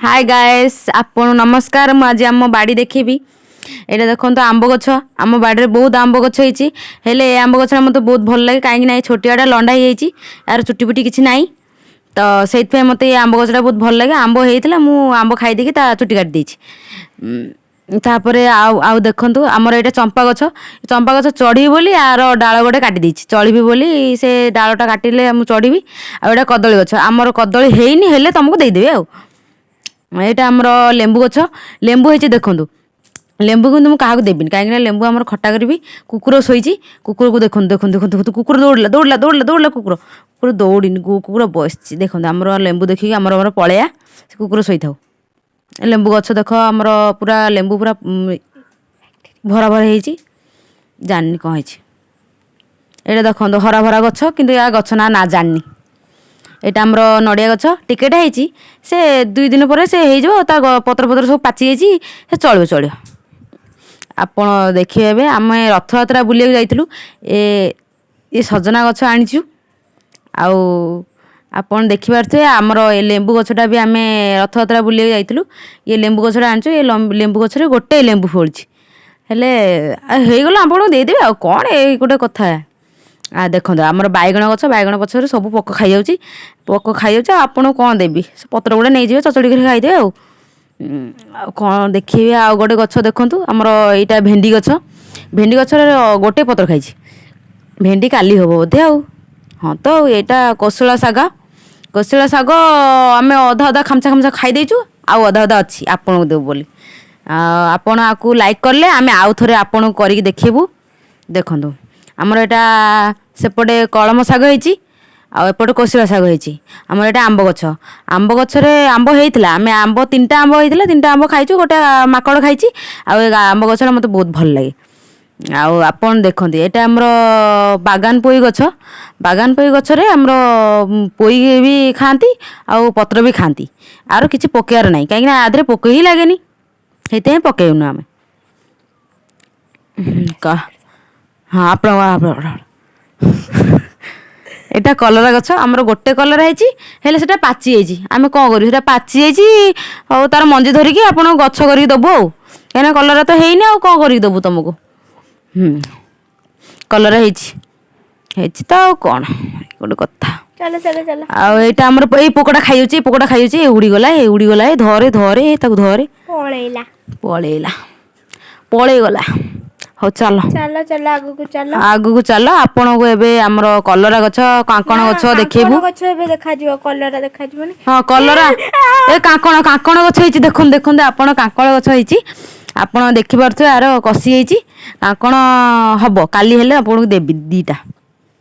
ହାଏ ଗାଏସ୍, ଆପଣ ନମସ୍କାର। ମୁଁ ଆଜି ଆମ ବାଡ଼ି ଦେଖିବି। ଏଇଟା ଦେଖନ୍ତୁ ଆମ୍ବ ଗଛ। ଆମ ବାଡ଼ିରେ ବହୁତ ଆମ୍ବ ଗଛ ହେଇଛି, ହେଲେ ଏ ଆମ୍ବ ଗଛଟା ମୋତେ ବହୁତ ଭଲ ଲାଗେ, କାହିଁକି ନା ଏ ଛୋଟିଆଟା ଲଣ୍ଡା ହେଇଯାଇଛି, ଏହାର ଚୁଟି ଫୁଟି କିଛି ନାହିଁ। ତ ସେଇଥିପାଇଁ ମୋତେ ଏ ଆମ୍ବ ଗଛଟା ବହୁତ ଭଲ ଲାଗେ। ଆମ୍ବ ହେଇଥିଲା, ମୁଁ ଆମ୍ବ ଖାଇ ଦେଇକି ତା ଚୁଟି କାଟି ଦେଇଛି। ତାପରେ ଆଉ ଦେଖନ୍ତୁ, ଆମର ଏଇଟା ଚମ୍ପା ଗଛ। ଚମ୍ପା ଗଛ ଚଢ଼ିବି ବୋଲି ଆର ଡାଳ ଗୋଟେ କାଟି ଦେଇଛି। ଚଢ଼ିବି ବୋଲି ସେ ଡାଳଟା କାଟିଲେ ମୁଁ ଚଢ଼ିବି। ଆଉ ଏଇଟା କଦଳୀ ଗଛ। ଆମର କଦଳୀ ହେଇନି, ହେଲେ ତମକୁ ଦେଇଦେବି। ଆଉ ଏଇଟା ଆମର ଲେମ୍ବୁ ଗଛ। ଲେମ୍ବୁ ହେଇଛି, ଦେଖନ୍ତୁ। ଲେମ୍ବୁ କିନ୍ତୁ ମୁଁ କାହାକୁ ଦେବିନି, କାହିଁକିନା ଲେମ୍ବୁ ଆମର ଖଟା କରିବି। କୁକୁର ଶୋଇଛି। କୁକୁରକୁ ଦେଖନ୍ତୁ, ଦେଖନ୍ତୁ, ଦେଖନ୍ତୁ, ଦେଖନ୍ତୁ। କୁକୁର ଦୌଡ଼ିଲା, ଦୌଡ଼ିଲା, ଦୌଡ଼ିଲା, ଦୌଡ଼ିଲା। କୁକୁର ଦୌଡ଼ିନି, କୁକୁର ବସିଛି। ଦେଖନ୍ତୁ, ଆମର ଲେମ୍ବୁ ଦେଖିକି ଆମର ପଳେଇବା। ସେ କୁକୁର ଶୋଇଥାଉ। ଲେମ୍ବୁ ଗଛ ଦେଖ, ଆମର ପୁରା ଲେମ୍ବୁ ପୁରା ଭରା ଭରା ହେଇଛି। ଜାଣିନି କ'ଣ ହେଇଛି। ଏଇଟା ଦେଖନ୍ତୁ, ହରା ଭରା ଗଛ, କିନ୍ତୁ ୟା ଗଛ ନାଁ ନା ଜାଣିନି। ଏଇଟା ଆମର ନଡ଼ିଆ ଗଛ। ଟିକେଟା ହେଇଛି, ସେ 2 ଦିନ ପରେ ସେ ହେଇଯିବ। ତା ପତ୍ର ପତ୍ର ସବୁ ପାଚି ଯାଇଛି, ସେ ଚଳିବ, ଚଳିବ। ଆପଣ ଦେଖିବେ, ଏବେ ଆମେ ରଥଯାତ୍ରା ବୁଲିବାକୁ ଯାଇଥିଲୁ। ଏ ସଜନା ଗଛ ଆଣିଛୁ। ଆଉ ଆପଣ ଦେଖିପାରୁଥିବେ, ଆମର ଏ ଲେମ୍ବୁ ଗଛଟା ବି ଆମେ ରଥଯାତ୍ରା ବୁଲିବାକୁ ଯାଇଥିଲୁ, ଏ ଲେମ୍ବୁ ଗଛଟା ଆଣିଛୁ। ଏ ଲେମ୍ବୁ ଗଛରେ ଗୋଟେ ଲେମ୍ବୁ ଫଳିଛି, ହେଲେ ହେଇଗଲା, ଆପଣଙ୍କୁ ଦେଇଦେବି। ଆଉ କ'ଣ ଏଇ ଗୋଟେ କଥା। ଆ ଦେଖନ୍ତୁ, ଆମର ବାଇଗଣ ଗଛ। ବାଇଗଣ ପଛରେ ସବୁ ପୋକ ଖାଇଯାଉଛି, ପୋକ ଖାଇଯାଉଛି। ଆଉ ଆପଣଙ୍କୁ କ'ଣ ଦେବି? ସେ ପତ୍ର ଗୁଡ଼ା ନେଇଯିବେ, ଚଚଡ଼ି କରି ଖାଇଦେବେ। ଆଉ କ'ଣ ଦେଖିବେ? ଆଉ ଗୋଟେ ଗଛ ଦେଖନ୍ତୁ, ଆମର ଏଇଟା ଭେଣ୍ଡି ଗଛ। ଭେଣ୍ଡି ଗଛରେ ଗୋଟେ ପତ୍ର ଖାଇଛି। ଭେଣ୍ଡି କାଲି ହେବ ବୋଧେ। ଆଉ ହଁ ତ, ଆଉ ଏଇଟା କୋଶଳା ଶାଗ। କୋଶଳା ଶାଗ ଆମେ ଅଧା ଅଧା ଖାମଚା ଖାମଚା ଖାଇ ଦେଇଛୁ, ଆଉ ଅଧା ଅଧା ଅଛି ଆପଣଙ୍କୁ ଦେବୁ ବୋଲି। ଆଉ ଆପଣ ଆକୁ ଲାଇକ୍ କଲେ ଆମେ ଆଉ ଥରେ ଆପଣଙ୍କୁ କରିକି ଦେଖେଇବୁ। ଦେଖନ୍ତୁ, ଆମର ଏଇଟା ସେପଟେ କଳମ ଶାଗ ହେଇଛି, ଆଉ ଏପଟେ କୋଶଳା ଶାଗ ହେଇଛି। ଆମର ଏଇଟା ଆମ୍ବ ଗଛ। ଆମ୍ବ ଗଛରେ ଆମ୍ବ ହେଇଥିଲା। ଆମେ ଆମ୍ବ, ତିନିଟା ଆମ୍ବ ହେଇଥିଲା, ତିନିଟା ଆମ୍ବ ଖାଇଛୁ, ଗୋଟେ ମାଙ୍କଡ଼ ଖାଇଛି। ଆଉ ଏ ଆମ୍ବ ଗଛଟା ମୋତେ ବହୁତ ଭଲ ଲାଗେ। ଆଉ ଆପଣ ଦେଖନ୍ତୁ, ଏଇଟା ଆମର ବାଗାନ ପୋଇ ଗଛ। ବାଗାନ ପୋଇ ଗଛରେ ଆମର ପୋଇ ବି ଖାଆନ୍ତି ଆଉ ପତ୍ର ବି ଖାଆନ୍ତି। ଆର କିଛି ପକେଇବାର ନାହିଁ, କାହିଁକିନା ଆ ଦେହରେ ପୋକ ହିଁ ଲାଗେନି, ସେଇଥିପାଇଁ ପକେଇବୁନୁ ଆମେ। କହ। ହଁ, ଆପଣ ଏଇଟା କଲରା ଗଛ। ଆମର ଗୋଟେ କଲରା ହେଇଛି, ହେଲେ ସେଟା ପାଚି ଯାଇଛି। ଆମେ କ'ଣ କରିବୁ? ସେଟା ପାଚି ଯାଇଛି, ଆଉ ତାର ମଞ୍ଜି ଧରିକି ଆପଣଙ୍କୁ ଗଛ କରିକି ଦେବୁ। ଆଉ କାହିଁକିନା କଲରା ତ ହେଇନି, ଆଉ କ'ଣ କରିକି ଦେବୁ ତମକୁ? କଲରା ହେଇଛି, ହେଇଛି ତ। ଆଉ କ'ଣ ଗୋଟେ କଥା। ଚାଲ, ଚାଲ, ଚାଲ। ଆଉ ଏଇଟା ଆମର ଏଇ ପୋକଟା ଖାଇଯାଉଛି, ଏଇ ପୋକଟା ଖାଇଯାଉଛି। ଏ ଉଡ଼ିଗଲା, ଏ ଉଡ଼ିଗଲା। ଏ ଧରେ, ଧରେ, ତାକୁ ଧରେ। ପଳେଇଲା। ପଳେଇଲା, ପଳେଇଗଲା। ହଉ, ଚାଲ। ଚାଲ, ଚାଲ, ଆଗକୁ ଚାଲ। ଆଗକୁ ଚାଲ। ଆପଣଙ୍କୁ ଏବେ ଆମର କଲରା ଗଛ, କାଙ୍କଣ ନା, ଗଛ ଦେଖେଇବୁ। କାଙ୍କଣ ଗଛ ଏବେ ଦେଖାଯିବ, କଲରା ଦେଖାଯିବନି। ହଁ, କଲରା, ଏ କାଙ୍କଣ, କାଙ୍କଣ ଗଛ ହେଇଛି। ଦେଖନ୍ତୁ, ଦେଖନ୍ତୁ ଆପଣ, କାଙ୍କଣ ଗଛ ହେଇଛି। ଆପଣ ଦେଖିପାରୁଥିବେ, ଆର କଷି ହେଇଛି। କାଙ୍କଣ ହବ କାଲି, ହେଲେ ଆପଣଙ୍କୁ ଦେବି ଦିଟା,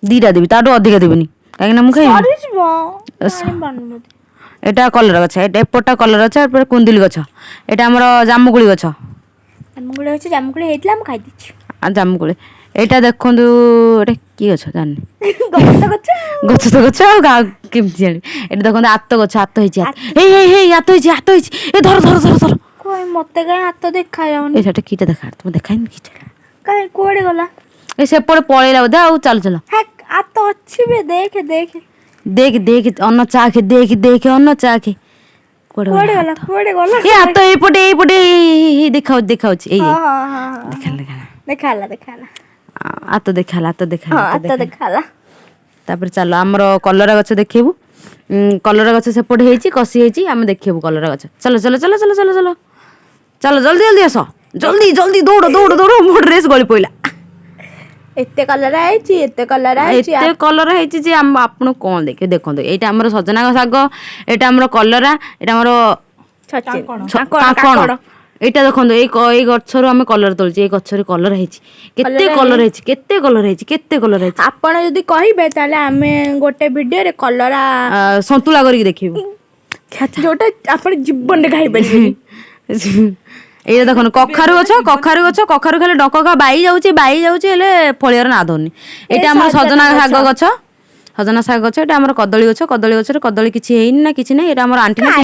ଦିଟା ଦେବି, ତାଠୁ ଅଧିକା ଦେବିନି, କାହିଁକିନା ମୁଁ ଖାଇବି। ସରିଯିବ, ଆଣିପାରୁନି ବୋଧେ। ଏଇଟା କଲରା ଗଛ। ଏଇଟା ଏପଟଟା କଲରା ଗଛ, ଏପଟେ କୁନ୍ଦୁଲି ଗଛ। ଏଇଟା ଆମର ଜାମୁକୋଳି ଗଛ। ଜାମୁକୋଳି ଗଛ, ଜାମୁକୋଳି ହେଇଥିଲା, ମୁଁ ଖାଇଦେଇଛି। ଆଉ ଜାମୁକୋଳି। ଏଇଟା ଦେଖନ୍ତୁ, ଏଇଟା କି ଗଛ ଜାଣିନି। ଗଛ ତ ଗଛ। ଗଛ ତ ଗଛ, ଆଉ କେମିତି ଜାଣିବି? ଏଇଟା ଦେଖନ୍ତୁ, ଆତ ଗଛ। ଆତ ହେଇଛି। ହେଇ ହେଇ ହେଇ, ଆତ ହେଇଛି, ଆତ ହେଇଛି। ଏ ଧର, ଧର, ଧର, ଧର। କାଇଁ, ମତେ କାଇଁ ହାତ ଦେଖା ଯାଉନି? ଏ ସେଟା କିଟା ଦେଖା, ତୁମେ ଦେଖାଇନି କିଟା। କାଇଁ, କୁଆଡେ ଗଲା? ଏ ସେପଟେ ପଳେଇଲା ବୋଧେ। ଆଉ ଚାଲ, ଚାଲ। ହେ, ହାତ ଅଛି ବେ, ଦେଖେ, ଦେଖେ। ଦେଖ, ଦେଖ, ଅନ୍ନ ଚାଖେ, ଦେଖ, ଦେଖ, ଅନ୍ନ ଚାଖେ। କୁଆଡେ କୁଆଡେ ଗଲା? ଗଲା? କୁଆଡେ ଗଲା? ଏ ହାତ ଏଇପଟେ, ଏଇପଟେ, ଏଇ ଦେଖାଉଛି, ଦେଖାଉଛି, ଏଇ। ହଁ। ଦେଖା, ଦେଖା। ଦେଖା ହେଲା, ଦେଖା ହେଲା। ହାତ ଦେଖା ହେଲା, ହାତ ଦେଖା। ହାତ ଦେଖା ହେଲା। ତାପରେ ଚାଲ, ଆମର କଲରା ଗଛ ଦେଖେଇବୁ। କଲରା ଗଛ ସେପଟେ ହେଇଛି, କଷି ହେଇଛି। ଆମେ ଦେଖେଇବୁ କଲରା ଗଛ। ଚାଲ, ଚାଲ, ଚାଲ, ଚାଲ, ଚାଲ, ଚାଲ, ଚାଲ, ଜଲ୍ଦି ଜଲ୍ଦି ଆସ, ଜଲ୍ଦି ଜଲ୍ଦି, ଦୌଡ଼, ଦୌଡ଼, ଦୌଡ଼। ମୋ ଡ୍ରେସ୍ ଗଳି ପଇଲା। ଏତେ କଲରା ହେଇଛି, ଏତେ କଲରା ହେଇଛି। ଏତେ କଲରା ହେଇଛି ଯେ ଆମ ଆପଣ କ'ଣ ଦେଖିବେ? ଦେଖନ୍ତୁ, ଏଇଟା ଆମର ସଜନା ଶାଗ, ଏଇଟା ଆମର କଲରା, ଏଇଟା ଆମର କାଙ୍କଣ। କାଙ୍କଣ। ଏଇଟା ଦେଖନ୍ତୁ, ଏଇ ଗଛରୁ ଆମେ କଲରା ତୋଳିଛୁ। ଏଇ ଗଛରେ କଲରା ହେଇଛି କେତେ, କଲରା ହେଇଛି କେତେ, କଲରା ହେଇଛି କେତେ, କଲରା ହେଇଛି। ଆପଣ ଯଦି କହିବେ, ତାହେଲେ ଆମେ ଗୋଟେ ଭିଡିଓରେ କଲରା ସନ୍ତୁଳା କରିକି ଦେଖିବୁ। ଯୋଉଟା ଆପଣ ଜୀବନରେ ଖାଇପାରିବେନି। ଏଇଟା ଦେଖନ୍ତୁ, କଖାରୁ ଗଛ, କଖାରୁ ଗଛ। କଖାରୁ ଖାଲି ଡଙ୍କ ଖା ବାଇ ଯାଉଛି, ବାଇ ଯାଉଛି, ହେଲେ ଫଳିବାର ନା ଧରୁନି। ଏଇଟା ଆମର ସଜନା ଶାଗ ଗଛ, ସଜନା ଶାଗ ଗଛ। ଏଇଟା ଆମର କଦଳୀ ଗଛ। କଦଳୀ ଗଛରେ କଦଳୀ କିଛି ହେଇନି ନା କିଛି ନାହିଁ। ଏଇଟା ଆମର ଆଣ୍ଟି।